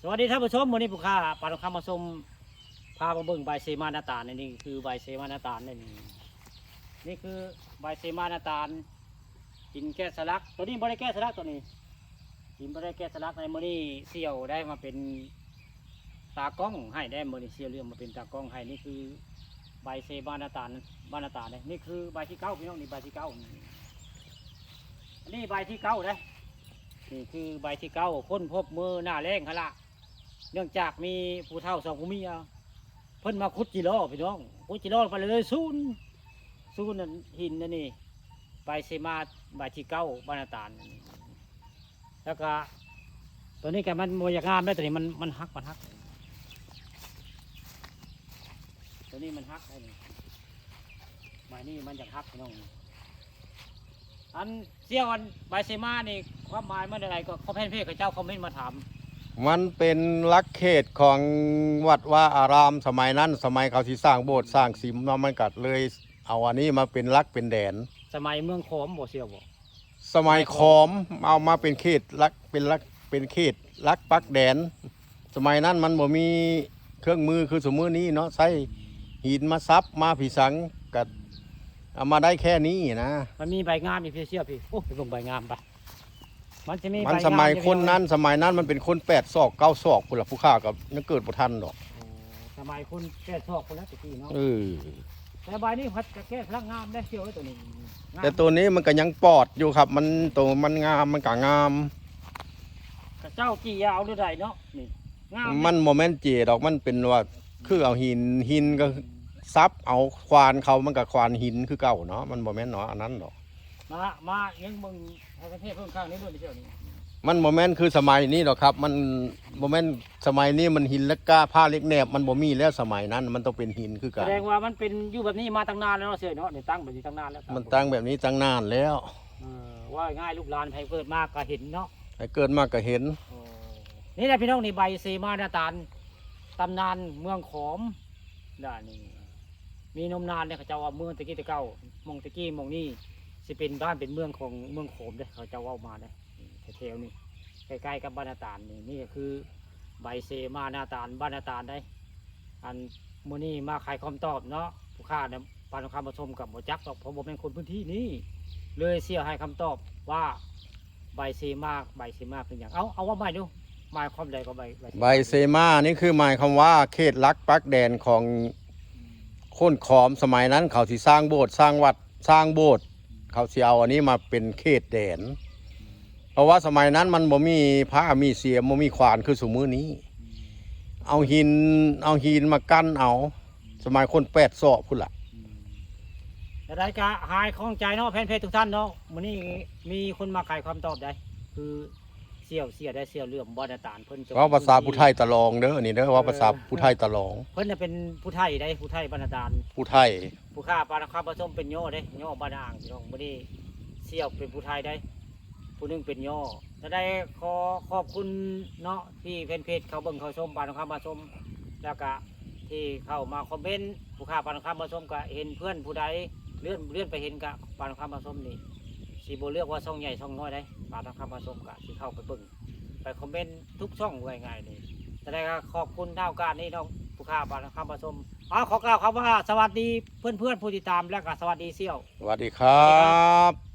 ສະຫວັດດີທ່ານຜູ້ຊົມ, ມື້ນີ້ຜູ້ຂ້າປານຄຳມາຊົມ ພາມາເບິ່ງໃບເຊມານາຕານ. ນີ້ຄືໃບເຊມານາຕານ ນີ້ ນີ້ຄືໃບເຊມານາຕານ ຫີນແກະສະຫຼັກ. ໂຕນີ້ບໍ່ໄດ້ແກະສະຫຼັກ ໂຕນີ້ຫີນບໍ່ໄດ້ແກະສະຫຼັກ. ໃນມື້ນີ້ສ່ຽວໄດ້ມາເປັນຕາກ້ອງໃຫ້ໄດ້, ມື້ນີ້ສ່ຽວເລື່ອມມາເປັນຕາກ້ອງໃຫ້. ນີ້ຄືໃບເຊມານາຕານ ມານາຕານເດ້. ນີ້ຄືໃບທີເກົ້າ ພີ່ນ້ອງ, ນີ້ໃບທີເກົ້າ. ນີ້ ອັນນີ້ໃບທີເກົ້າເດ້. ນີ້ຄືໃບທີເກົ້າ ຄົ້ນພົບມື້ໜ້າແລ້ງຫັ້ນລະ. ເນື່ອງຈາກມີຜູ້ເຖົ້າສອງຜົວເມຍ ເພິ່ນມາຂຸດຈີຫຼໍ ພີ່ນ້ອງ, ຂຸດຈີຫຼໍໄປເລີຍສູນ ສູນນັ້ນຫີນອັນນີ້ ໃບເຊມາໃບທີເກົ້າ ມານາຕານ. ແລ້ວກະໂຕນີ້ກະມັນບໍ່ຢາກງາມເດ້, ໂຕນີ້ມັນ ມັນຫັກ ມັນຫັກ ໂຕນີ້ມັນຫັກ ໃບນີ້ມັນຢາກຫັກ ພີ່ນ້ອງ. ອັນສ່ຽວ ອັນໃບເຊມານີ້ ຄວາມໝາຍມັນແນວໃດ? ກໍຄອມເມັນເພດ ເຂົາເຈົ້າຄອມເມັນມາຖາມ. ມັນເປັນຫຼັກເຂດຂອງວັດວາອາຣາມສະໄໝນັ້ນ, ສະໄໝເຂົາຊິສ້າງໂບດສ້າງສິມເນາະ, ມັນກໍເລີຍເອົາອັນນີ້ມາເປັນຫຼັກເປັນແດນ. ສະໄໝເມືອງຂອມບໍ່ສ່ຽວບໍ່? ສະໄໝຂອມ ເອົາມາເປັນເຂດຫຼັກ ເປັນຫຼັກ ເປັນເຂດຫຼັກປັກແດນ. ສະໄໝນັ້ນມັນບໍ່ມີເຄື່ອງມືຄືຊຸມື້ນີ້ເນາະ, ໃຊ້ຫີນມາສັບມາພິສັງ ກໍເອົາມາໄດ້ແຄ່ນີ້ນະ. ມັນມີໃບງາມອີກ ພີ່ສ່ຽວ ພີ່. ໂອ້ ໄປເບິ່ງໃບງາມໄປ. ມັນຈະມີ ມັນ ໃບງາມ ສະໄໝຄົນນັ້ນ ສະໄໝນັ້ນມັນເປັນຄົນແປດສອກເກົ້າສອກພຸ້ນລະ, ຜູ້ຂ້າກໍຍັງເກີດບໍ່ທັນດອກ. ໂອ້ ສະໄໝຄົນແປດສອກພຸ້ນລະ ແຕ່ກີ້ເນາະ. ເອີ ແຕ່ໃບນີ້ພັດກະແກະສະຫຼັກງາມໄດ໋ສ່ຽວເອີຍ ໂຕນີ້ງາມ. ແຕ່ໂຕນີ້ມັນກໍຍັງປອດຢູ່ຄັບ, ມັນ ໂຕມັນງາມ ມັນກໍງາມ. ເຂົາເຈົ້າຈີເອົາຫຼືໃດເນາະ ນີ້ງາມ. ມັນບໍ່ແມ່ນຈີດອກ, ມັນເປັນວ່າຄືເອົາຫີນ ຫີນກໍສັບເອົາ, ຂວານເຂົາມັນກໍຂວານຫີນຄືເກົ່າເນາະ, ມັນບໍ່ແມ່ນເນາະ ອັນນັ້ນດອກ. ມາ ມາຍັງເບິ່ງໃຫ້ປະເທດເບິ່ງຂ້າງນີ້ເບິ່ງໄປທ່ຽວນີ້. ມັນບໍ່ແມ່ນຄືສະໄໝນີ້ດອກຄັບ, ມັນບໍ່ແມ່ນສະໄໝນີ້, ມັນຫີນເຫຼັກກ້າ ຜ້າເຫຼັກແໜບ ມັນບໍ່ມີແລ້ວ. ສະໄໝນັ້ນມັນຕ້ອງເປັນຫີນຄືກັນ. ສະແດງວ່າມັນເປັນຢູ່ແບບນີ້ມາຕັ້ງນານແລ້ວເນາະ ສ່ຽວເນາະ, ນີ້ຕັ້ງແບບນີ້ຕັ້ງນານແລ້ວ. ມັນຕັ້ງແບບນີ້ຕັ້ງນານແລ້ວ. ເອີ ເວົ້າງ່າຍໆ ລູກຫຼານໃຜເກີດມາກໍເຫັນເນາະ, ໃຜເກີດມາກໍເຫັນ. ໂອ້ ນີ້ແຫຼະພີ່ນ້ອງ, ນີ້ໃບເຊມານາຕານ ຕຳນານເມືອງຂອມ. ດານີ້ມີນົມນານເດ້, ເຂົາເຈົ້າວ່າເມືອງແຕ່ກີ້ແຕ່ເກົ່າ, ໝ່ອງແຕ່ກີ້ໝ່ອງນີ້ຊິເປັນບ້ານເປັນເມືອງຂອງເມືອງຂອມເດ້, ເຂົາເຈົ້າເວົ້າມາເດ້. ແຖວໆນີ້ ໃກ້ໆກັບບ້ານນາຕານນີ້. ນີ້ກໍຄືໃບເຊມານາຕານ ບ້ານນາຕານໄດ໋. ອັນມື້ນີ້ມາໄຂຄຳຕອບເນາະ, ຜູ້ຂ້ານະ ປານຄຳປະສົມກໍບໍ່ຈັກດອກ, ເພາະບໍ່ແມ່ນຄົນພື້ນທີ່ນີ້, ເລີຍສ່ຽວໃຫ້ຄຳຕອບວ່າ ໃບເຊມາ ໃບເຊມາຄືຫຍັງ? ເອົາ ເອົາເວົ້າໃໝ່ດູ, ໝາຍຄວາມໃດກໍໃບ ໃບເຊມາ ໃບເຊມານີ້ຄືໝາຍຄວາມວ່າເຂດຫຼັກປັກແດນຂອງຄົນຂອມສະໄໝນັ້ນ, ເຂົາຊິສ້າງໂບດ ສ້າງວັດ ສ້າງໂບດ, ເຂົາຊິເອົາອັນນີ້ມາເປັນເຂດແດນ. ເພາະວ່າສະໄໝນັ້ນມັນບໍ່ມີພ້າມີເສຍມ ບໍ່ມີຂວານຄືຊຸມື້ນີ້, ເອົາຫີນ ເອົາຫີນມາກັ້ນເອົາ. ສະໄໝຄົນແປດສອກພຸ້ນລະ. ອືມ ແນວໃດກະຫາຍຂ້ອງໃຈເນາະ ແຟນເພຈທຸກທ່ານເນາະ, ມື້ນີ້ມີຄົນມາໄຂຄຳຕອບໃດ໋ ຄືສ່ຽວ ສ່ຽວໃດ໋ ສ່ຽວເຫຼື້ອມ ບ້ານນາຕານ. ເພິ່ນຈະເວົ້າພາສາຜູ້ໄທຕະຫຼອງເດີ ອັນນີ້ເດີ ເອີ ເວົ້າພາສາຜູ້ໄທຕະຫຼອງ. ເພິ່ນນະເປັນຜູ້ໄທໃດ໋ ຜູ້ໄທບ້ານນາຕານ ຜູ້ໄທ. ຜູ້ຂ້າປານຄຳປະສົມເປັນຍໍເດ້ ຍໍບ້ານນາອ່າງພີ່ນ້ອງ. ມື້ນີ້ສ່ຽວເປັນຜູ້ໄທໃດ໋ ຜູ້ໜຶ່ງເປັນຍໍ. ຈະໄດ້ຂໍຂອບຄຸນເນາະ ທີ່ແຟນເພຈເຂົ້າເບິ່ງເຂົ້າຊົມປານຄຳປະສົມ ແລ້ວກະທີ່ເຂົ້າມາຄອມເມັນ. ຜູ້ຂ້າປານຄຳປະສົມກະເຫັນເພື່ອນຜູ້ໃດ ເລື່ອນ ເລື່ອນໄປເຫັນກະປານຄຳປະສົມນີ້ ຊິບໍ່ເລືອກວ່າຊ່ອງໃຫຍ່ຊ່ອງນ້ອຍໃດ໋ ປານຄຳປະສົມກະຊິເຂົ້າໄປເບິ່ງ ໄປຄອມເມັນທຸກຊ່ອງ ເວົ້າງ່າຍໆນີ້. ຈະໄດ້ຂອບຄຸນໃນໂອກາດນີ້ເນາະ ຜູ້ຂ້າປານຄຳປະສົມ. ເອົາ ຂໍກ່າວຄຳວ່າສະຫວັດດີເພື່ອນໆຜູ້ຕິດຕາມ ແລະກະສະຫວັດດີສ່ຽວ. ສະຫວັດດີຄັບ.